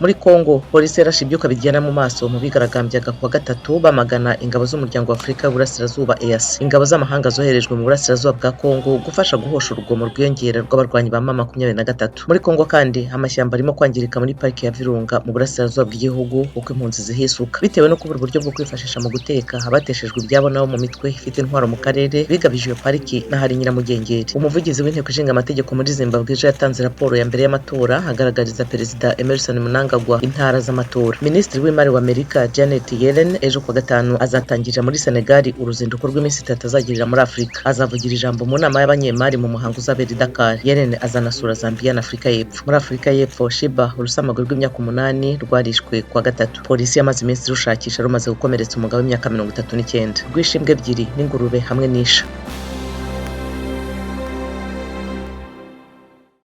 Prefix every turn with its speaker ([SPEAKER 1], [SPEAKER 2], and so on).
[SPEAKER 1] Muri Kongo, polisi yarashe ibyuka biryana mu maso mu bigaragambyaga kuwa gatatu bamagana ingabo z'Umuryango wa Afurika y'Uburasirazuba EAC. Ingabo z'amahanga zoherejwe mu burasirazuba bwa Kongo gufasha guhosha urugomo rwiyongera rw'abarwanyi ba M23. Muri Kongo kandi, amashyamba arimo kwangirika muri pariki ya Virunga mu burasirazuba bw'igihugu uko impunzi zihisuka. Bitewe no kubura uburyo bwo kwifashisha mu guteka, abateshejwe ibyabo nabo mu mitwe ifite intwaro mu karere bigabije iyo pariki n'ahari nyiramugengeri. Umuvugizi w'Inteko Ishinga Amategeko muri Zimbabwe ejo yatanze raporo ya mbere y'amatora, agaragariza Perezida Emmerson Mnangagwa intara z'amatora. Minisitiri w'Imari wa Amerika Janet Yellen ejo kuwa gatanu azatangirira muri Senegal uruzinduko rw'iminsi 3 azagirira muri Afurika. Azavugira ijambo mu nama y'abanyemari mu muhango uzabera i Dakar. Yellen azanasura Zambia na Afurika y'Epfo. Muri Afurika y'Epfo, Shiba, urusamagwe rw'imyaka 8, rwarishwe kuwa gatatu. Polisi yamaze iminsi rushakisha rumaze gukomeretsa umugabo w'imyaka 39. Rwishe imbwa ebyiri n'ingurube hamwe n'isha.